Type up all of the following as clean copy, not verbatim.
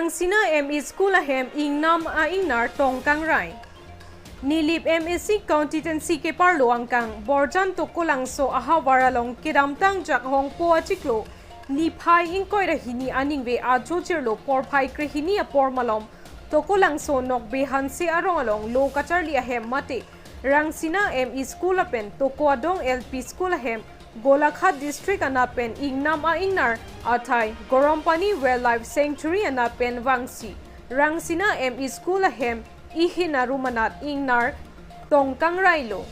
Rangsina M E School ahem ingnam a ingnar tongkang rai. Nilip MSC constituency ke parlo angkang borjan to kolangso aha waralong kedamtang jak hong po achiklo ni phai ingkoi rahini aningwe ajo chirlo por phai krihini apor malom tokolangso nok be hanse arong along lo kacharli ahem mate Rangsina M E School apen tokoadong LP School ahem Golaghat district anapen ingnam a ingnar athai Gorompani Wildlife Sanctuary anapen Wangsi Rangsina M E School ahem ihina rumanat ingnar tongkang railo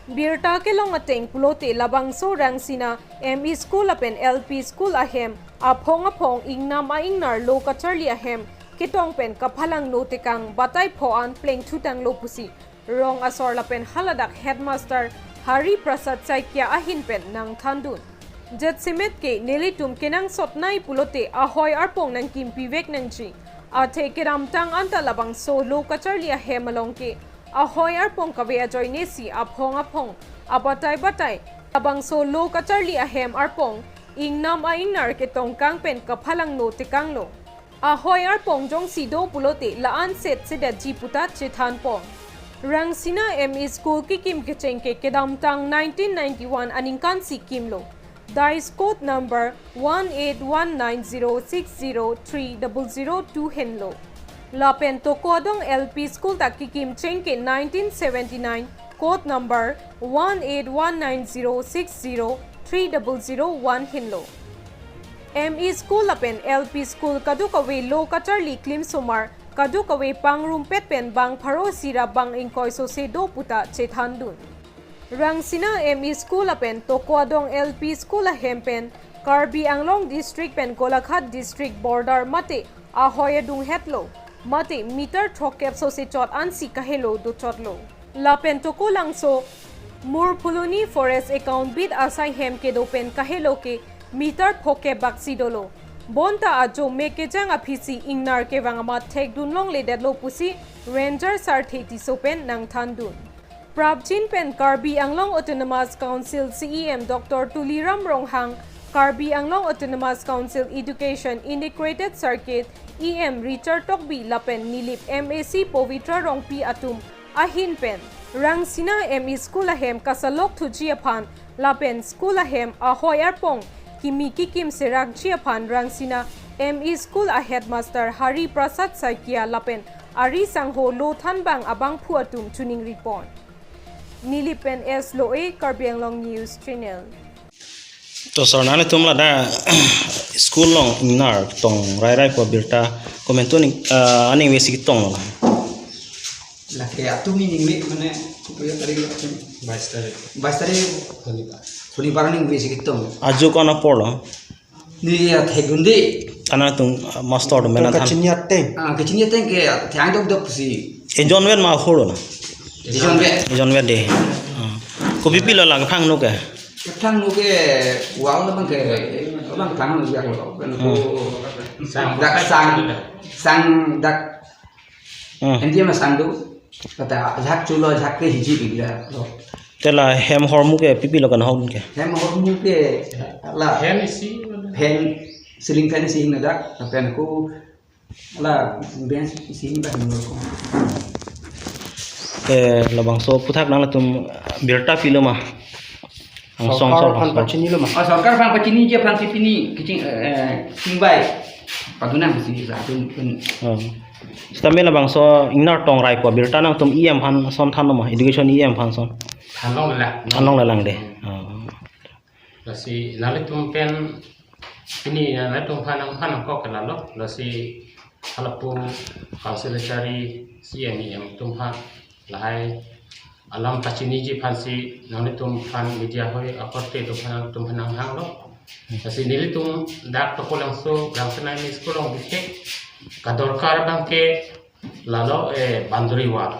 Birta kelong ateng pulote labangso Rangsina M E School apen LP School ahem aphong aphong ingnam a ingnar lo kacharli ahem ketong pen kaphalang no tekang batai phoan pleng thutang lo pusi rong asor lapen haladak headmaster Hari Prasad Saikia ahin pen nang thandun jet simet ke nelitum kenang sotnai pulote ahoy arpong nang kimpi vek nang chi athe keramtang anta labang so lo kacharlia hemalong ke ahoy arpong kawe ajoy nesi aphong aphong abatai batai labang so lo kacharlia hem arpong ingnam a ingnar ke tongkang pen kaphalang no tekang lo ahoy arpong jong sido pulote laan set sedat ji puta chethan pong Rangsina M E School ki kim kechengke kedamtang 1991 aningkan Sikkim lo Dice code number 1819060300 henlo Lapen Tokodong LP School ta kikim chengke 1979 code number 1819060300 henlo M E School lapen LP School kadukawe lo kacharli klim somar kadukawe pangrum petpen bang pharo sira bang ingkoi so se do puta chethandun Rangsina M E School apen Tokoadong LP School hempen Karbi Anglong District pen Golaghat District border mate ahoy dung hetlo mate meter thokep so se chot ansi kahelo do chotlo lapen tokolangso Murphuluni forest account bid asai hem ke do pen kahelo ke meter phoke baksi dolo bonta ajo mekejang aphisi ingnar ke wangama thek dunlong le detlo pusi ranger sar theti sopen nang thandun Prabjin pen Karbi Anglong Autonomous Council CEM Dr. Tuliram Ronghang Karbi Anglong Autonomous Council Education Integrated Circuit EM Richard Tokbi lapen Nilip MAC Povitra Rongpi atum ahin pen Rangsina M E School ahem kasalok thuji aphan lapen school ahem ahoy arpong kimi kikim serak jiaphan Rangsina M E School a headmaster Hari Prasad Saikia lapen ari sangho lo thanbang abang phuatum chuning report Nilipen S Loe Karbi Anglong News Channel. To sarnane tumla da school long ingnar tong rai rai po birta komento ni aning we sikit tong la la ke atumi ning mane kuya tarik 22 তারিখ 22 তারিখ শনিবার শনিবার ning we sikit tong aju kona porlo ni ya thegundi ana tung master do mena than kachiniya teng ah kichinya teng ke thyang dok dok pusi e jonwen ma holo na dijon be e jonwen de ko pipi lo lang phang no ke phang no ke wal bang ke bang phang no ya ko ko dak sang sang dak endia ma sang do kata jhak chulo jhak ke hiji bigla tela hem hormu ke pipi lo kan hon ke hem hormu ke la hem isi fan ceiling fan isi na dak pen ko la bench isi ba no ko te labang so puthak nang la tum birta pilo ma ang song sarkar song phan pachini lo ma sarkar phan pachini je phan pipini kiching tingbai paduna bisi za tun tun stame labang so ingnar tong rai po birta nang tum em phan son than ma education em phan son thanong la thanong la lang de lasi nale tum pen ini nale tum phan ang phan ko kala lo lasi halapu council chari cmem tum phan lahai alam pachini ji phansi nale tum phan media hoi akorte tum phan ang hang lo lasi nile tum dak to kolang so rangsana ni school ong dikhe ka dorkar bang ke lalo e banduri wal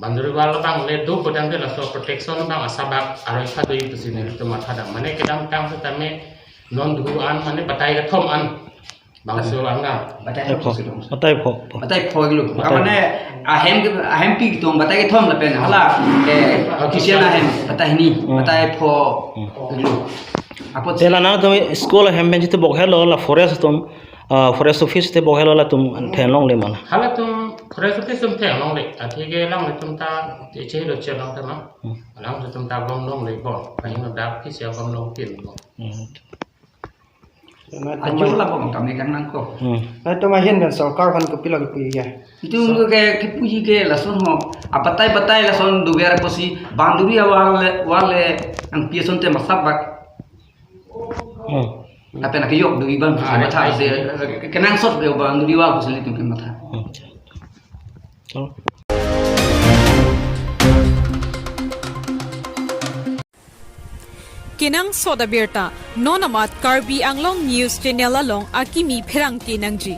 banduri wal bang le do bodang de laso protection bang asabak aroi kha doi pusi nile tum athada mane kedam tang so tame non du an mane batai ga thom an bang so anga batai pho batai pho batai pho gilu mane ahem ahem pi tong batai ke thom la pen hala e kisian ahem batai ni batai pho gilu apo tela na tum school hem ben jitu bok hello la forest tum Forest office te bohelo la tum then long le mana hala tum forest office tum then long le a thi ge long le tum ta te che lo che long ta ma long le tum ta gom long le bon pa hing da phi se gom long pin bo ajo la bom kami kang nang ko na to ma hin ben sarkar han ko pila ko ya itu ke ke puji ke la son ho apatai patai la son duber posi banduri wale wale ang pieson te masap bak apa nak yok dui ban matha se kenang sot be banduri wa posi tum ke matha. Kinang soda berta nonamat Karbi Anglong News Channel along akimi pherang kinangji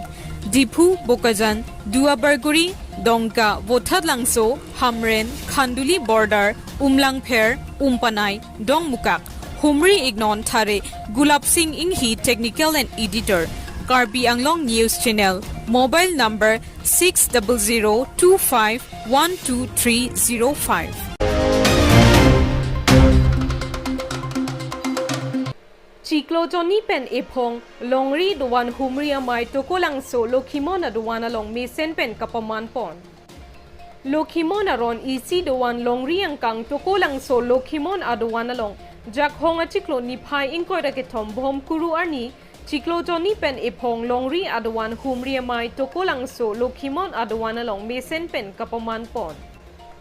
Diphu Bokajan Duabarguri Dongka Bothatlangso Hamren Khanduli border Umlangpher Umpanai Dongmukak Humri Ignon Thare Gulab Singh Inghi technical and editor Karbi Anglong News Channel mobile number 6002512305. Chiklo Johnny pen ephong longri dowan humri amai tokolangso lokhimon adowan along mesen pen kapaman pon lokhimon aron isi dowan longri angkang tokolangso lokhimon adowan along jak hong achiklo niphai ingkoi ra kethom bhom kuru arni chiklo Johnny pen ephong longri adowan humri amai tokolangso lokhimon adowan along mesen pen kapaman pon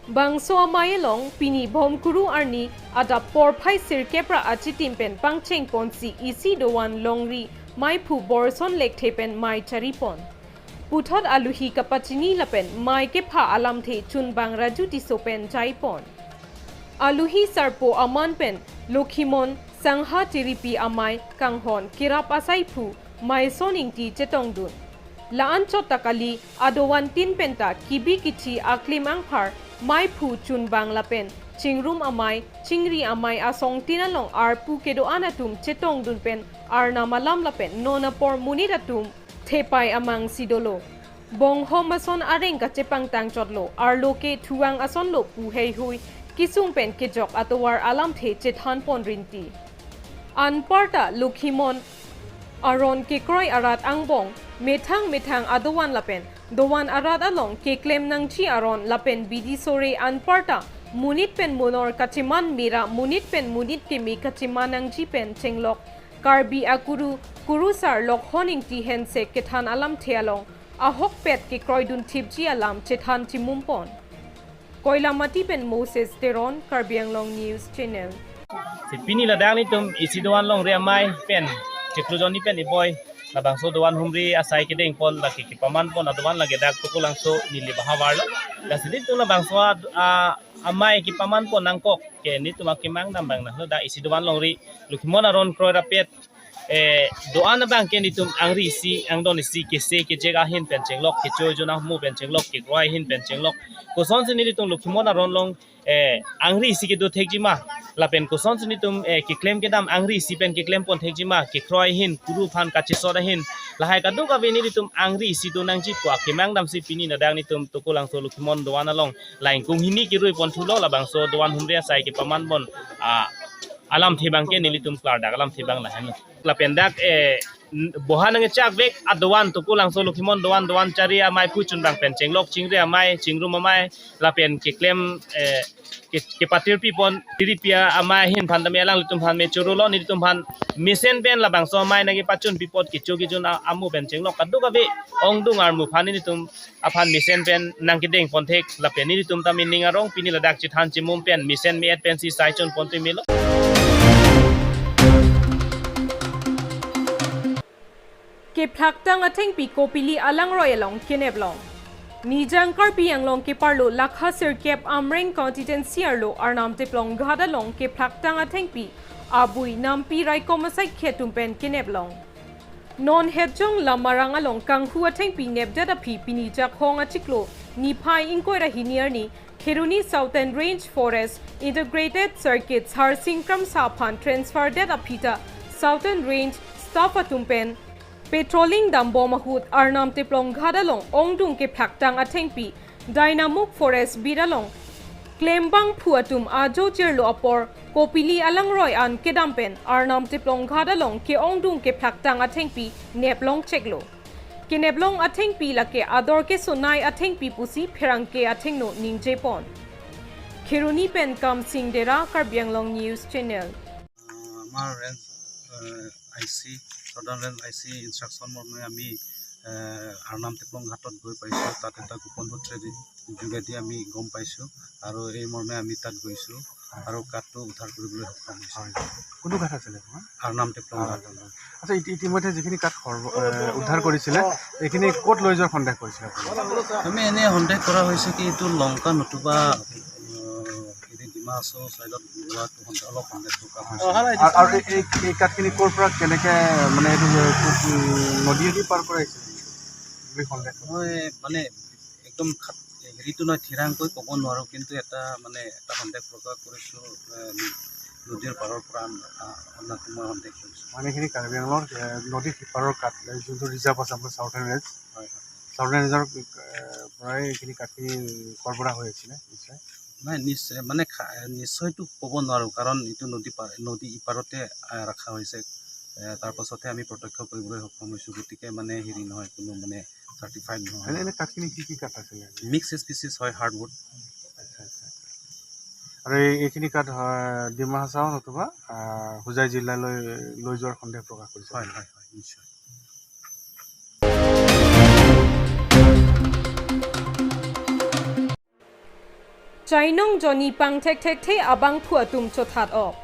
bangso amai long pini bhom kuru arni ada por phai sir kepra achitim pen pangcheng ponsi isi dowan longri mai phu borson lek thepen mai charipon puthot aluhi kapachini lapen mai ke pha alam the chun bang raju ti sopen jaipon aluhi sarpo aman pen lokhimon sangha tiripi amai kanghon kirap asai phu mai soning ti chetong dun laan chotakali adowan tin penta kibi kichi aklim angphar mai phu chun bang lapen chingrum amai chingri amai asong tinalong ar pu kedo anatum chetong dun pen ar namalam lapen nona por muniratum thepai amang sidolo bong homason areng ka chepang tang chotlo ar loke thuang ason lo pu hei hui kisung pen kejok atowar alam the chethan pon rinti anparta lukhimon aron kekroi arat angbong methang methang adowan lapen dowan arat along ke klem nangchi aron lapen bidi sore anparta munit pen monor kachiman mira munit pen munit ke mi kachiman nangchi pen chenglok karbi akuru kurusar lok honing ti hense kethan alam thealong ahok pet ke kroidun thipji alam chethan chimumpon Koilamati pen Moses Teron Karbi Anglong News Channel. Pini ladang ni tum isi dowan long re amai pen chiklu joni pen iboy la bangso dowan humri asai ke deng pon la ke paman pon adowan lage dak to langso nili bahawarlo la sidin tum la bangso amai ki paman pon nangkok ke ni tum akimang dam bang na da isi dowan long ri lukhimon aron kroi rapet doan bang ke ni tum angri si angdon si ke se ke jega hin pen chenglok ke cho jona mu pen chenglok ke kroi hin pen chenglok koson si ni tum lukhimon aron long angri si ke do thekjima lapen koson si ni tum ke claim ke dam angri si pen ke claim pon thekjima ke kroi hin kuru phan kache soda hin lahai kadu ka be ni tum angri si do nangji ko ke mang dam si pini na dang ni tum tokolang so lukhimon doan along lain kung hini ki rui pon thulo la bang so doan humria sai ke paman bon alam thibang ke nilitum klar dak alam thibang la hen la pendak bohan nge chak vek adowan to kulang so lukhimon dowan dowan chari amai puchun bang pen chenglok chingre amai chingrum amai la pen ke claim ke patir pi pon tiripia amai hin phan dame alang litum phan me churulo nilitum phan misen pen la bang so amai nagi pachun pipot ke chogi jun amu pen chenglok kadu ka be ong dung ar mu phan nilitum aphan misen pen nang ki deng pon thek la pen nilitum ta min ning arong pini la dak chi than chi mum pen misen mi et pen si sai chon pon tu milo. Ke phlaktang atheng pi kopili alang royalong kineblong nijang karbi anglong ke parlo lakha sir kep amreng constituency arlo arnam teplong ghadalong ke phlaktang atheng pi abui nampi raikomasai khetumpen kineblong non hedjong lamarang along kanghu atheng pi nepjada phi pini jak hong achiklo niphai ingkoi ra hiniarni Kheruni Southern Range Forest Integrated Circuits Harsingkram Saphan transfer det aphita Southern Range staff atumpen patrolling dam bomahut arnam teplong ghadalong ongdung ke phaktang athengpi Dynamuk Forest biralong klembang phuatum ajo cherlo apor kopili alangroi an kedampen arnam teplong ghadalong ke ongdung ke phaktang athengpi neplong cheklo. Keneblong atheng pi lake ador ke sonai atheng pi pusi pherang ke atheng no ningje pon Kheruni pen kam sing dera Karbi Anglong News Channel. আমাৰ range IC, southern range IC instruction মৰ্মে আমি আৰনাম টেপলং ঘাটত গৈ পাইছোঁ। তাত এটা গোপন সূত্ৰে যোগেদি আমি গম পাইছোঁ আৰু এই মৰ্মে আমি তাত গৈছোঁ আৰু কাঠটো উদ্ধাৰ কৰিবলৈ সক্ষম হৈছোঁ। কোনটো ঘাট আছিলে? আৰনাম টেপলং ঘাট। আচ্ছা, ইতিমধ্যে যিখিনি কাঠ উদ্ধাৰ কৰিছিলে, এইখিনি ক'ত লৈ যোৱাৰ সন্দেহ কৰিছিলে? আমি এনেই সন্দেহ কৰা হৈছে কি এইটো লংকা নতুবা হেৰি ডিমা হাছাও ছাইডত যোৱাটো অলপ সন্দেহ প্ৰকাশ হৈছে। আৰু এই কাঠখিনি ক'ৰ পৰা কেনেকৈ, মানে এইটো নদীয়েদি পাৰ কৰাইছিলে বুলি সন্দেহ? মই মানে একদম হেৰিটো নহয়, থিৰাংকৈ ক'ব নোৱাৰোঁ, কিন্তু এটা মানে এটা সন্দেহ প্ৰকাশ কৰিছোঁ, নদীৰ পাৰৰ পৰা অনাটো মই সন্দেহ কৰিছোঁ। মানে এইখিনি কাৰ্বি আংলঙৰ নদীৰ সিপাৰৰ কাঠ, এই যোনটো ৰিজাৰ্ভ আছে আপোনাৰ চাউথাৰ্ণ ৰেঞ্জ। হয় হয়। চাউথাৰ্ণ ৰেঞ্জৰ পৰাই এইখিনি কাঠখিনি সৰবৰাহ হৈ আছিলে নিশ্চয়? নাই, নিশ্চয় মানে নিশ্চয়তো ক'ব নোৱাৰোঁ, কাৰণ এইটো নদী ইপাৰতে ৰখা হৈছে, তাৰপাছতহে আমি প্ৰত্যক্ষ কৰিবলৈ সক্ষম হৈছোঁ। গতিকে মানে হেৰি নহয়, কোনো মানে চাৰ্টিফাইড নহয়। এনে কাঠখিনি কি কি কাঠ আছিলে? মিক্স স্পিচিছ হয়, হাৰ্ডউড। আচ্ছা আচ্ছা। আৰু এইখিনি কাঠ ডিমা হাছাও নতুবা হোজাই জিলালৈ লৈ যোৱাৰ সন্দেহ প্ৰকাশ কৰিছে? হয় হয় হয়, নিশ্চয়। Chainong Johnny pang thek thek the abang phua tum chothat ok.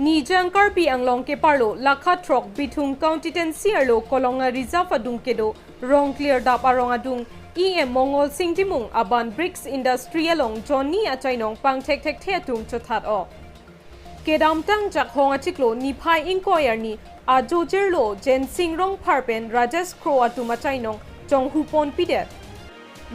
Nijang Karbi Anglong ke parlo lakha trok bithung constituency arlo kolonga reserve adung kedo rong clear dap arong adung EM Mongol Singh Timung aban bricks industry along Johnny achainong pang thek thek the tum chothat ok. Kedam tang jak hong achiklo niphai inquiry ni ajo jerlo Jen Singh rong pharpen Rajesh Kro atum achainong chong hupon pidet.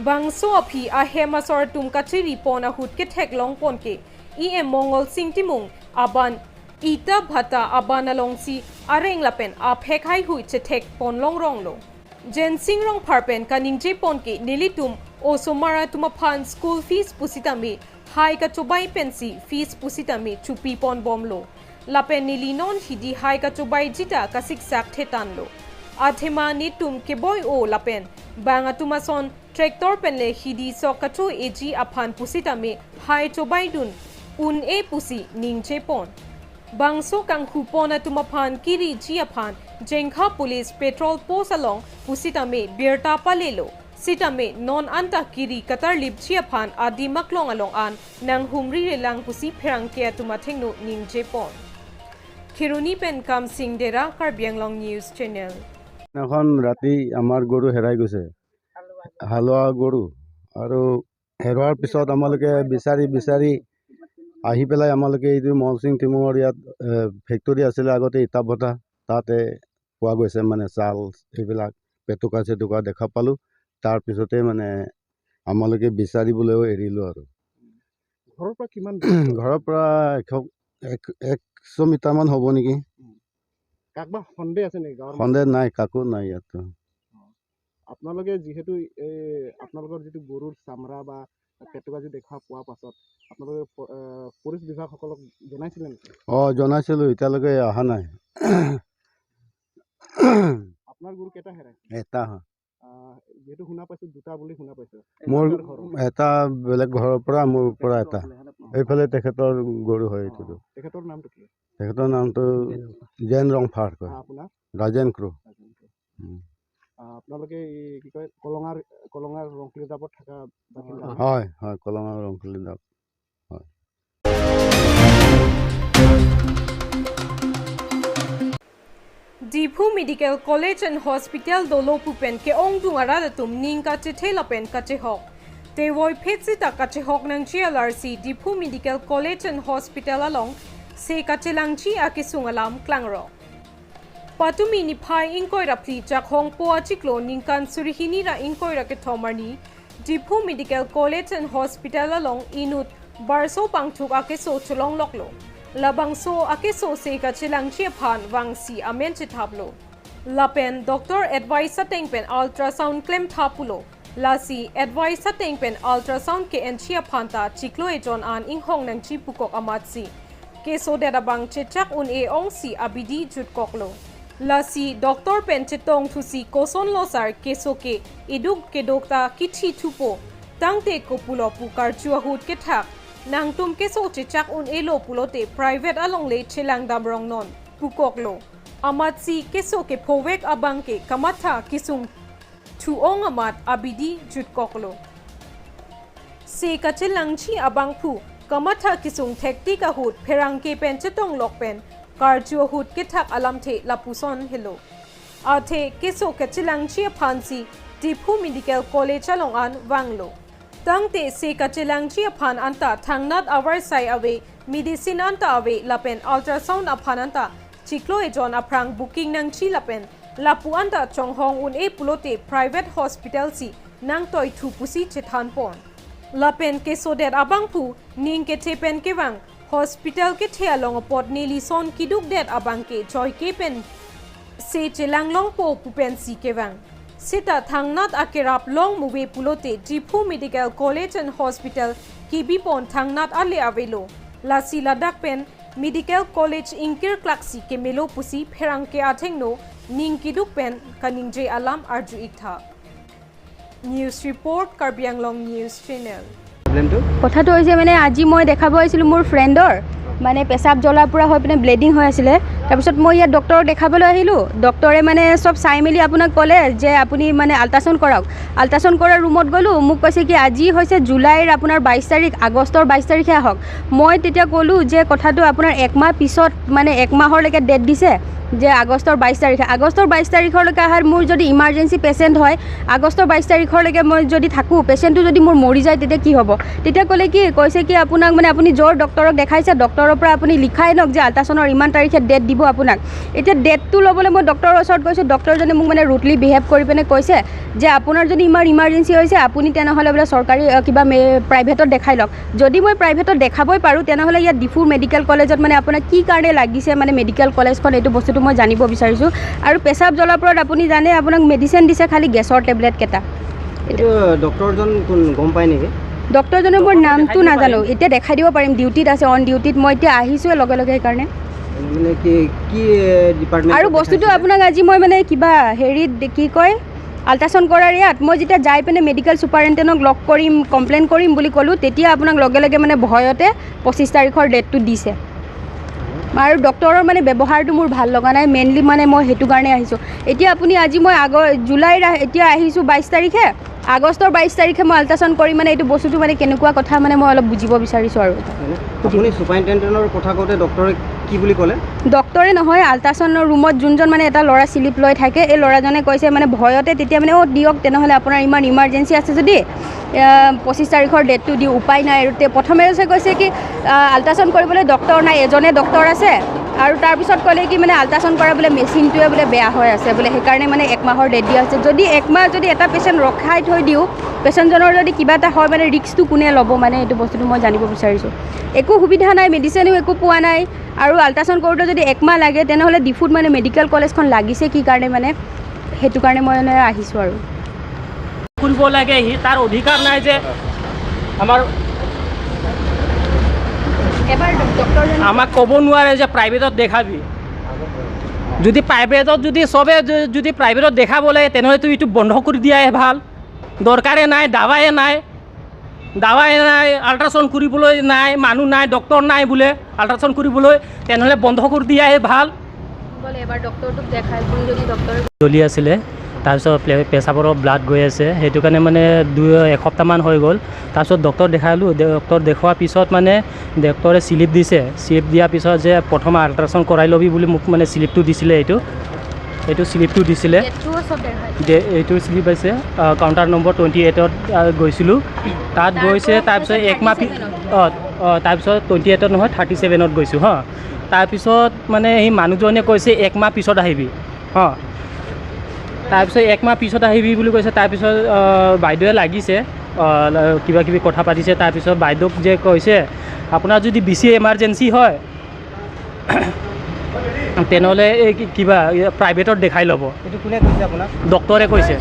Bangso aphi a hemasor tum kachiri pon a hut ke thek long pon ke EM Mongol Singh Timung aban ita bhata aban along si areng lapen a phek hai hui che thek pon long rong lo. Jen Singh rong pharpen kaning je pon ke nilitum o somara tuma phan school fees pusitami hai ka chobai pensi fees pusitami chupi pon bom lo. Lapen nilinon hidi hai ka chobai jita ka siksak thetan lo. Athema ni tum ke boy o lapen banga tumason tractor penle hidi so kachu eji aphan pusitami hai chobai dun un e pusi ningche pon. Bangso kang hupona tumaphan kiri ji aphan jengkha police petrol post along pusitami birta palelo sitame non anta kiri katar lip chi aphan adi maklong along an nang humri relang pusi pherang ke tumathengno ningche pon. Khiruni pen kam sing dera Karbi Anglong News Channel. এখন ৰাতি আমাৰ গৰু হেৰাই গৈছে, হালোৱা গৰু। আৰু হেৰোৱাৰ পিছত আমালোকে বিচাৰি বিচাৰি আহি পেলাই আমালোকে এইটো মল সিং টিমুঙৰ ইয়াত ফেক্টৰী আছিলে আগতে ইটা ভটা, তাতে পোৱা গৈছে, মানে চাল এইবিলাক পেটুকা চেটুকা দেখা পালোঁ। তাৰপিছতে মানে আমালোকে বিচাৰিবলৈও এৰিলোঁ। আৰু ঘৰৰ পৰা কিমান? ঘৰৰ পৰা 100 মিটাৰমান হ'ব নেকি। কাকবা সন্দেহ আছে নেকি গাঁৱৰ? সন্দেহ নাই, কাকো নাই ইয়াতো। আপোনালোকে যিহেতু এই আপোনালোকৰ যিটো গৰুৰ চামৰা বা পেটুকা যি দেখা পোৱাৰ পাছত আপোনালোকে পুলিচ বিভাগসকলক জনাইছিলে নেকি? অঁ, জনাইছিলোঁ, এতিয়ালৈকে অহা নাই। আপোনাৰ গৰু কেইটা হেৰাইছে? এটা। যিহেতু শুনা পাইছোঁ দুটা বুলি শুনা পাইছোঁ। মোৰ এটা বেলেগ ঘৰৰ পৰা, মোৰ পৰা এটা। এইফালে তেখেতৰ গৰু হয় এইটোতো। তেখেতৰ নামটো কি? তেখেতৰ নামটো জেন ৰংফাৰ কয়। আপোনাৰ? ৰাজেন ক্ৰ'। আপোনালোকে এই কি কয় কলঙাৰ ৰংকুলি ডাবত থকা বাসিন্দা? হয় হয়, কলঙাৰ ৰংকুলি ডাব হয়। Diphu Medical College and Hospital dolo pupen ke ong dung ara tum ning ka che thela pen ka che hok. Te woi phetsi ta ka che hok nang chi LRC Diphu Medical College and Hospital along se ka che lang chi a ke sung alam klang ro. Patumi ni phai ingkoi ra phli chak hong po achiklo ningkan surihini ra ingkoi ra ke thomarni Diphu Medical College and Hospital along inut barso pangthuk ake so cholong loklo. Labangso ake so se ka chilang chi phan wang si amen chi thaplo. Lapen doctor advice teng pen ultrasound claim thapulo. Lasi advice teng pen ultrasound ke en chi phan ta chiklo e jon an ing hong nang chi pukok amat si. Ke so de bang che chak un e ong si abidi jut koklo. Lasi doctor pen chetong thusi koson losar kesoke iduk kedokta kithi thupo tangte kopulo pukar chuahut ke thak nangtum keso chechak un elo pulote private along le chelang damrong non pukoklo amatsi keso ke phowek abangke kamatha kisung thuong amat abidi jutkoklo se kachelangchi abangphu kamatha kisung thekti ka hut pherang ke pen chetong lokpen karju hut ke thak alam the lapuson hello athe keso kachelangchi phansi Diphu Medical College along an wanglo tangte se kachelangchi phan anta thangnat awar sai awe medicine anta awe lapen ultrasound aphananta chiklo ejon aprang booking nangchi lapen lapu anta chonghong un e pulote private hospital si nangtoi thupusi chethan pon lapen ke sodet abangphu ning ke thepen ke wang hospital ke thialong pot nilison kiduk det abang ke joy ke pen se chelanglong po pupen si ke wang sita thangnat akerap long muwe pulote Diphu Medical College and Hospital ki pon thangnat ale avelo lasi ladak pen Medical College ingkir klaksi ke melo pusi pherang ke athengno ning kiduk pen kaningje alam arju iktha. News report Karbi Anglong News Channel. কথাটো হৈছে মানে আজি মই দেখাব আহিছিলোঁ মোৰ ফ্ৰেণ্ডৰ মানে পেচাব জ্বলা পোৰা হৈ পিনে ব্লিডিং হৈ আছিলে। তাৰপিছত মই ইয়াত ডক্টৰক দেখাবলৈ আহিলোঁ। ডক্টৰে মানে চব চাই মেলি আপোনাক ক'লে যে আপুনি মানে আল্ট্ৰাচাউণ্ড কৰাওক। আল্ট্ৰাচাউণ্ড কৰাৰ ৰুমত গ'লোঁ, মোক কৈছে কি আজি হৈছে জুলাইৰ আপোনাৰ 22 তাৰিখ, আগষ্টৰ 22 তাৰিখে আহক। মই তেতিয়া ক'লোঁ যে কথাটো আপোনাৰ একমাহ পিছত মানে একমাহৰলৈকে ডেট দিছে যে আগষ্টৰ 22 তাৰিখে, আগষ্টৰ 22 তাৰিখলৈকে অহাৰ মোৰ যদি ইমাৰ্জেঞ্চি পেচেণ্ট হয়, আগষ্টৰ 22 তাৰিখলৈকে মই যদি থাকোঁ, পেচেণ্টটো যদি মোৰ মৰি যায় তেতিয়া কি হ'ব? তেতিয়া ক'লে কি কৈছে কি আপোনাক মানে আপুনি য'ৰ ডক্টৰক দেখাইছে ডক্টৰৰ পৰা আপুনি লিখাই লওক যে আল্ট্ৰাচাউণ্ডৰ ইমান তাৰিখে ডেট দিব আপোনাক। এতিয়া ডেটটো ল'বলৈ মই ডক্টৰৰ ওচৰত গৈছোঁ, ডক্টৰজনে মোক মানে ৰুডলি বিহেভ কৰি পিনে কৈছে যে আপোনাৰ যদি ইমান ইমাৰ্জেঞ্চি হৈছে আপুনি তেনেহ'লে বোলে চৰকাৰী কিবা প্ৰাইভেটত দেখাই লওক। যদি মই প্ৰাইভেটত দেখাবই পাৰোঁ তেনেহ'লে ইয়াত ডিফু মেডিকেল কলেজত মানে আপোনাক কি কাৰণে লাগিছে মানে মেডিকেল কলেজখন, এইটো বস্তুটো মই জানিব বিচাৰিছোঁ। আৰু পেচাব জ্বলাৰ আপুনি জানে আপোনাক মেডিচিন দিছে খালি গেছৰ টেবলেট কেইটা। এইটো ডক্টৰজন কোন গম পায় নেকি? ডক্টৰজনৰ মোৰ নামটো নাজানো, এতিয়া দেখাই দিব পাৰিম, ডিউটিত আছে, অন ডিউটিত। মই এতিয়া আহিছোঁৱে লগে লগে সেইকাৰণে। মানে কি কি ডিপাৰ্টমেণ্ট? আৰু বস্তুটো আপোনাক আজি মই মানে কিবা হেৰিত কি কয় আল্ট্ৰাচাউণ্ড কৰাৰ ইয়াত মই যেতিয়া যাই পিনে মেডিকেল ছুপাৰিণ্টেণ্ডেণ্টক লগ কৰিম, কমপ্লেইন কৰিম বুলি ক'লোঁ, তেতিয়া আপোনাক লগে লগে মানে ভয়তে 25 তাৰিখৰ ডেটটো দিছে। আৰু ডক্টৰৰ মানে ব্যৱহাৰটো মোৰ ভাল লগা নাই, মেইনলি মানে মই সেইটো কাৰণে আহিছোঁ। এতিয়া আপুনি আজি মই আগৰ জুলাইৰ এতিয়া আহিছোঁ 22 তাৰিখে, আগষ্টৰ 22 তাৰিখে মই আল্ট্ৰাচাউণ্ড কৰি মানে এইটো বস্তুটো মানে কেনেকুৱা কথা মানে মই অলপ বুজিব বিচাৰিছোঁ। আৰু আপুনি ছুপাৰিণ্টেণ্ডেণ্টৰ কথা কওঁতে ডক্টৰে কি বুলি ক'লে? ডক্টৰে নহয়, আল্ট্ৰাচাউণ্ডৰ ৰুমত যোনজন মানে এটা ল'ৰা শ্লিপ লৈ থাকে, এই ল'ৰাজনে কৈছে মানে ভয়তে তেতিয়া মানে অ' দিয়ক তেনেহ'লে আপোনাৰ ইমান ইমাৰ্জেঞ্চি আছে যদি 25 তাৰিখৰ ডেটটো দিওঁ, উপায় নাই। আৰু প্ৰথমে কৈছে কি আল্ট্ৰাচাউণ্ড কৰিবলৈ ডক্টৰ নাই, এজনে ডক্টৰ আছে। আৰু তাৰপিছত ক'লে কি মানে আল্ট্ৰাচাউণ্ড কৰা বোলে মেচিনটোৱে বোলে বেয়া হৈ আছে বোলে, সেইকাৰণে মানে একমাহৰ ডেট দিয়া হৈছে। যদি একমাহ যদি এটা পেচেণ্ট ৰখাই থৈ দিওঁ, পেচেণ্টজনৰ যদি কিবা এটা হয় মানে ৰিস্কটো কোনে ল'ব, মানে এইটো বস্তুটো মই জানিব বিচাৰিছোঁ। একো সুবিধা নাই, মেডিচিনো একো পোৱা নাই, আৰু আল্ট্ৰাচাউণ্ড কৰোঁতে যদি একমাহ লাগে তেনেহ'লে ডিফুত মানে মেডিকেল কলেজখন লাগিছে কি কাৰণে, মানে সেইটো কাৰণে মই মানে আহিছোঁ। আৰু কৰিব লাগে, সি তাৰ অধিকাৰ নাই যে আমাৰ আমাক ক'ব নোৱাৰে যে প্ৰাইভেটত দেখাবি। যদি প্ৰাইভেটত যদি চবে যদি প্ৰাইভেটত দেখাব লাগে তেনেহ'লেতো এইটো বন্ধ কৰি দিয়াই ভাল, দৰকাৰে নাই, দাৱায়ে নাই, দাৱায়ে নাই, আল্ট্ৰাচাউণ্ড কৰিবলৈ নাই, মানুহ নাই, ডক্টৰ নাই বোলে আল্ট্ৰাচাউণ্ড কৰিবলৈ, তেনেহ'লে বন্ধ কৰি দিয়াই ভাল। জ্বলি আছিলে, তাৰপিছত পেচাবৰ ব্লাড গৈ আছে, সেইটো কাৰণে মানে 2 এসপ্তাহমান হৈ গ'ল। তাৰপিছত ডক্টৰ দেখালোঁ, ডক্টৰ দেখুওৱাৰ পিছত মানে ডক্টৰে শ্লিপ দিছে। শ্লিপ দিয়াৰ পিছত যে প্ৰথম আল্ট্ৰাচাউণ্ড কৰাই ল'বি বুলি মোক মানে শ্লিপটো দিছিলে, এইটো শ্লিপটো দিছিলে, এইটো শ্লিপ আছে। কাউণ্টাৰ নম্বৰ 28ত গৈছিলোঁ, তাত গৈছে। তাৰপিছত একমাহ অঁ অঁ তাৰপিছত 28ত নহয় 37ত গৈছোঁ। হা, তাৰপিছত মানে সেই মানুহজনে কৈছে একমাহ পিছত আহিবি। অঁ, তাৰপিছত একমাহ পিছত আহিবি বুলি কৈছে। তাৰপিছত বাইদেৱে লাগিছে কিবা কিবি কথা পাতিছে। তাৰপিছত বাইদেউক যে কৈছে আপোনাৰ যদি বেছি এমাৰ্জেঞ্চি হয় তেনেহ'লে এই কিবা প্ৰাইভেটত দেখাই ল'ব। এইটো কোনে কৈছে আপোনাক? ডক্টৰে কৈছে,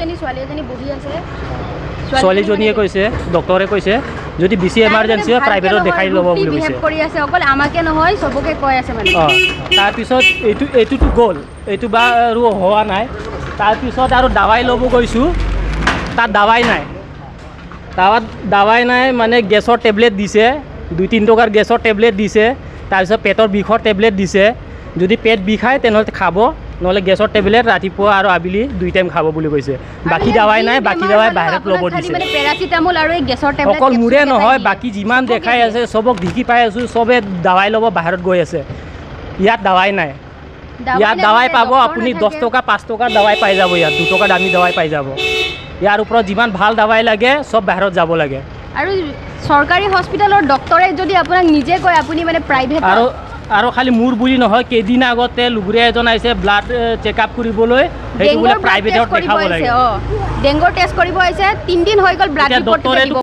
ছোৱালীজনীয়ে কৈছে, ডক্টৰে কৈছে। যদি বেছি এমাৰ্জেঞ্চি হয় প্ৰাইভেটত দেখাই ল'ব বুলি কৈছে। কৰি আছে অকল আমাকে নহয়, চবকে কৈ আছে মানে। অঁ, তাৰপিছত এইটোতো গ'ল, এইটো বাৰু হোৱা নাই। তাৰপিছত আৰু দাৱাই ল'ব গৈছোঁ, তাত দাৱাই নাই, তাত দাৱাই নাই মানে গেছৰ টেবলেট দিছে, 2-3 টকাৰ গেছৰ টেবলেট দিছে, তাৰপিছত পেটৰ বিষৰ টেবলেট দিছে। যদি পেট বিষায় তেনেহ'লে খাব, নহ'লে গেছৰ টেবলেট ৰাতিপুৱা আৰু আবেলি 2 টাইম খাব বুলি কৈছে। বাকী দাৱাই নাই, বাকী দাৱাই বাহিৰত ল'ব দিছে। পেৰাচিটামল আৰু এই গেছৰ টেবলেট অকল মোৰে নহয়, বাকী যিমান দেখাই আছে চবক ঢিকি পাই আছোঁ, চবে দাৱাই ল'ব বাহিৰত গৈ আছে। ইয়াত দাৱাই নাই। ইয়াত দাৱাই পাব আপুনি 10 টকা 5 টকাৰ দাৱাই পাই যাব, ইয়াত 2 টকা দামী দাৱাই পাই যাব। ইয়াৰ ওপৰত যিমান ভাল দাৱাই লাগে চব বাহিৰত যাব লাগে। আৰু চৰকাৰী হস্পিটেলৰ ডক্টৰে যদি আপোনাক নিজে কয় আপুনি মানে প্ৰাইভেট। আৰু খালি মোৰ বুলি নহয়, কেইদিন আগতে লুগুৰীয়া এজন আহিছে ব্লাড চেক আপ কৰিবলৈ, সেইটো বোলে প্ৰাইভেটত দেখাব লাগে। ডেংগুৰ টেষ্ট কৰিব আহিছে, 3 দিন হৈ গ'ল ব্লাড ৰিপৰ্ট দিব।